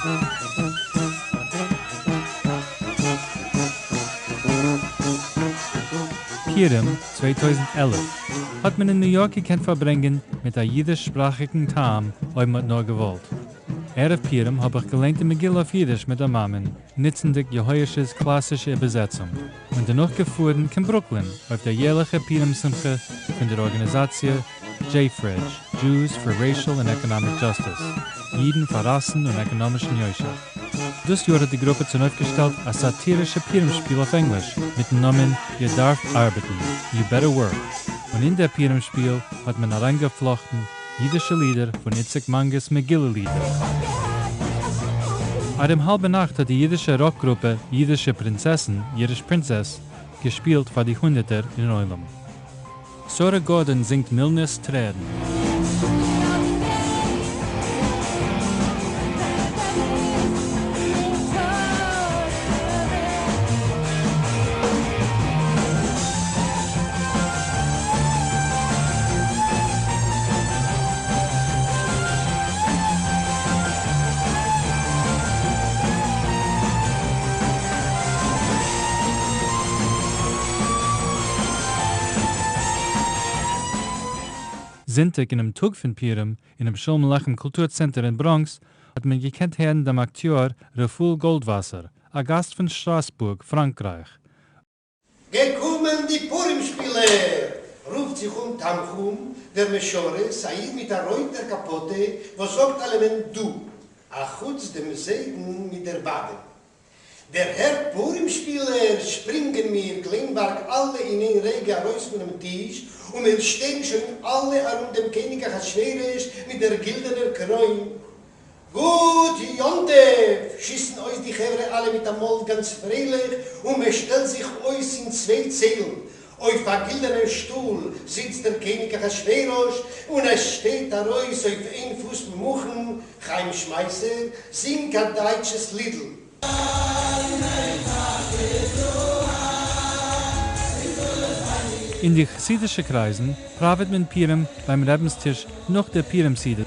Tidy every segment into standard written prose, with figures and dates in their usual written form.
פורים 2011 האט מען אין ניו יארק געקענט פארברענגען מיט א אידיש-שפראכיגן טעם אויב מ'האט נאר געוואלט. ערב פורים האב איך געליינט די מגילה אויף אידיש מיט דער מאמען, נוצנדיג יהואש'ס קלאסישע איבערזעצונג, און דערנאך געפארן קיין ברוקלין אויף דער יערליכער פורים שמחה פון דער ארגאניזאציע JFREJ, Jews for Racial and Economic Justice, אידן פאר ראסן און עקאנאמישן יושר. דאס יאר האט די גרופע צונויפגעשטעלט א סאטירישע פורים שפיל אויף ענגליש מיטן נאמען איר דארפט ארבעטן, You Better Work, און אין דער פורים שפיל האט מען אריינגעפלאכטן אידישע לידער פון איציק מאנגער'ס מגילה לידער. ארום האלבע נאכט האט די אידישע ראק גרופע אידישע פרינצעסן, Yiddish Princess, געשפילט פאר די הונדערטער אין עולם. שרה גארדאן זינגט מילנער'ס טרערן. זונטאג אינעם טאג פון פורים אינעם שלום עליכם קולטור צענטער אין בראנקס האט מען געקענט הערן דעם אקטיאר רפאל גאלדוואסער, א גאסט פון שטראסבורג, פראנקרייך. געקומען די פורים שפילער! רופט זיך אן תנחום דער משרת, א איד מיט א רויטער קאפאטע וואס זאגט אלעמען דו, אחוץ דעם זיידן מיט דער באבען. דערהערט פורים שפילער, שפרינגען מיר קליינווארג אלע אין איין רגע ארויס פונעם טיש, און מיר שטייען שוין אלע ארום דעם קעניג אחשורוש מיט דער גילדענער קרוין. גוט יום טוב! שיסן אויס די חברה אלע מיטאמאל גאנץ פרייליך, און מען שטעלט זיך אויס אין צוויי ציילן. אויף א גילדענעם שטול זיצט דער קעניג אחשורוש, און עס שטייט ארויס אויף איין פוס ממוכן חיים שמייסער, זינג א דייטשעס לידל. אין די חסידישע קרייזן פראוועט מען פורים ביים רבינ'ס טיש נאך דער פורים סעודה.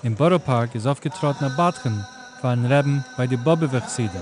אין בארא פארק איז אויפגעטראטן א בדחן פארן רעבן ביי די באבעווע חסידים.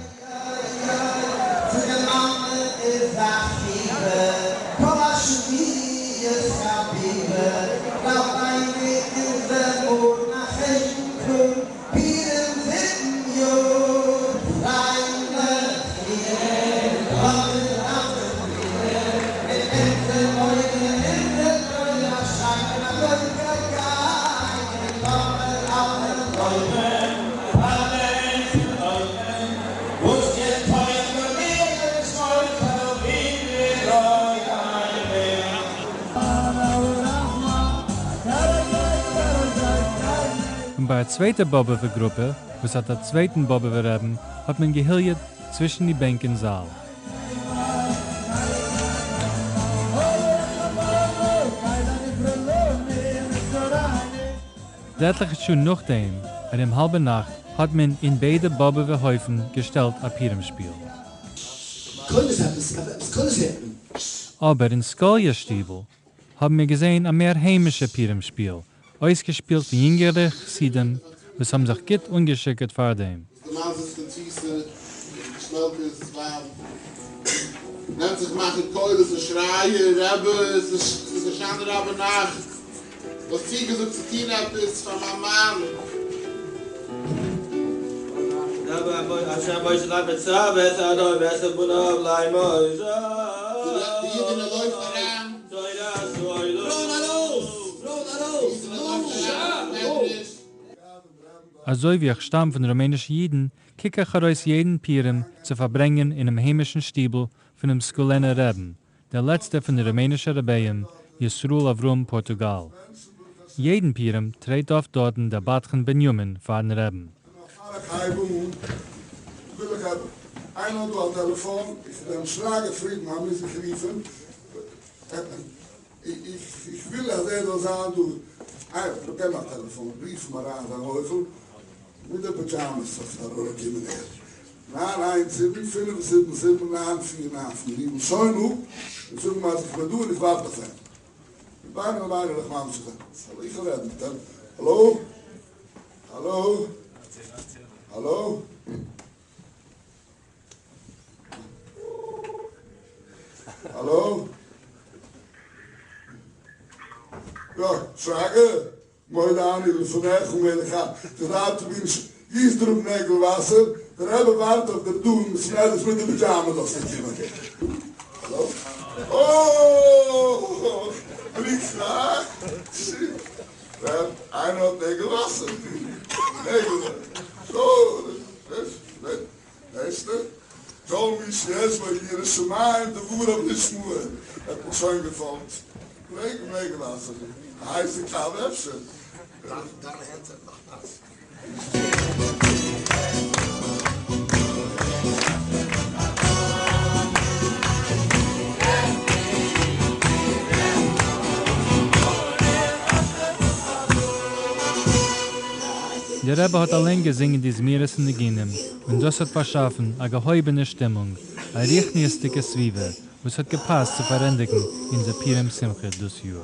און ביי א צווייטע באבעווע גרופע וואס האט א צווייטן באבעווער רעבן האט מען געהיליעט צווישן די בענק אין זאל. עטליכע שעה נאכדעם, ארום האלבע נאכט, האט מען אין ביידע באבעווע הויפן געשטעלט א פורים שפיל. אבער אין סקאליע שטיבל האבן מיר געזען א מער היימישע פורים שפיל, אויסגעשפילט פון יונגערע חסידים וואס האבן זיך גוט אנגעשיקערט פאר דעם. די מאן זיצט אין תפיסה און שמעלקע'ס ווייב נעמט זיך מאכן קולות און שרייען, רבי, עס איז הושענא רבה נאכט, דו האסט צוגעזאגט צו טון עפעס פאר מיין מאן. די אידענע לויפט אריין. אזוי ווי איך שטאם פון רומענישע אידן, קוק איך ארויס יעדן פורים צו פארברענגען אינעם היימישן שטיבל פונעם סקולענער רעבן, דער לעצטער פון די רומענישע רביים, ישראל אברהם פארטוגאל. יעדן פורים טרעט אויף דארטן דער בדחן בנימין פארן רעבן. נאר פאר איך הייב אן וויל איך אז איינער האט דא א טעלעפאן, איך דעם שרגא פרידמאן מוז איך רופן, איך וויל אז ער זאל זיין דא, איינער געב א טעלעפאן, רוף אים אריין זיין הויפל. מיט די פידזשאמעס זאלסטו אראפקומען הער. ניין איינס זיבן פינף זיבן זיבן ניין פיר ניין פיר רוף אים שוין אפ און זאג אים אז איך בין דא און איך ווארט אויף אים. און בינו לביני וועל איך ממשיך זיין. זאל איך רעדן מיט אים? האלא? האלא? האלא? האלא? יא, שרגא? מודה אני לפניך מלך ה, תודה רבה גיס דיר אפ נעגל וואסער, דער רבי ווארט אויף דיר דא אין בית מדרש מיט די פידזשאמע זאלסטו קומען. האלא? אוי! רב, איינער האט נעגל וואסער? נעגל וואסער. ווייסטו? כל מי שיש לו יראת שמים דבריו נשמעים, האט מיך שוין געפאלגט. נעגל וואסער, א הייסע קאווע אפשר? דיינע הענט זענען נאך נאס. דער רבי האט אליין געזינגען די זמירות און ניגונים, און דאס האט פארשאפן א געהויבענע שטימונג, א רוחניות'דיגע סביבה וואס האט געפאסט צו פארענדיגן אונזער פורים שמחה דאס יאר.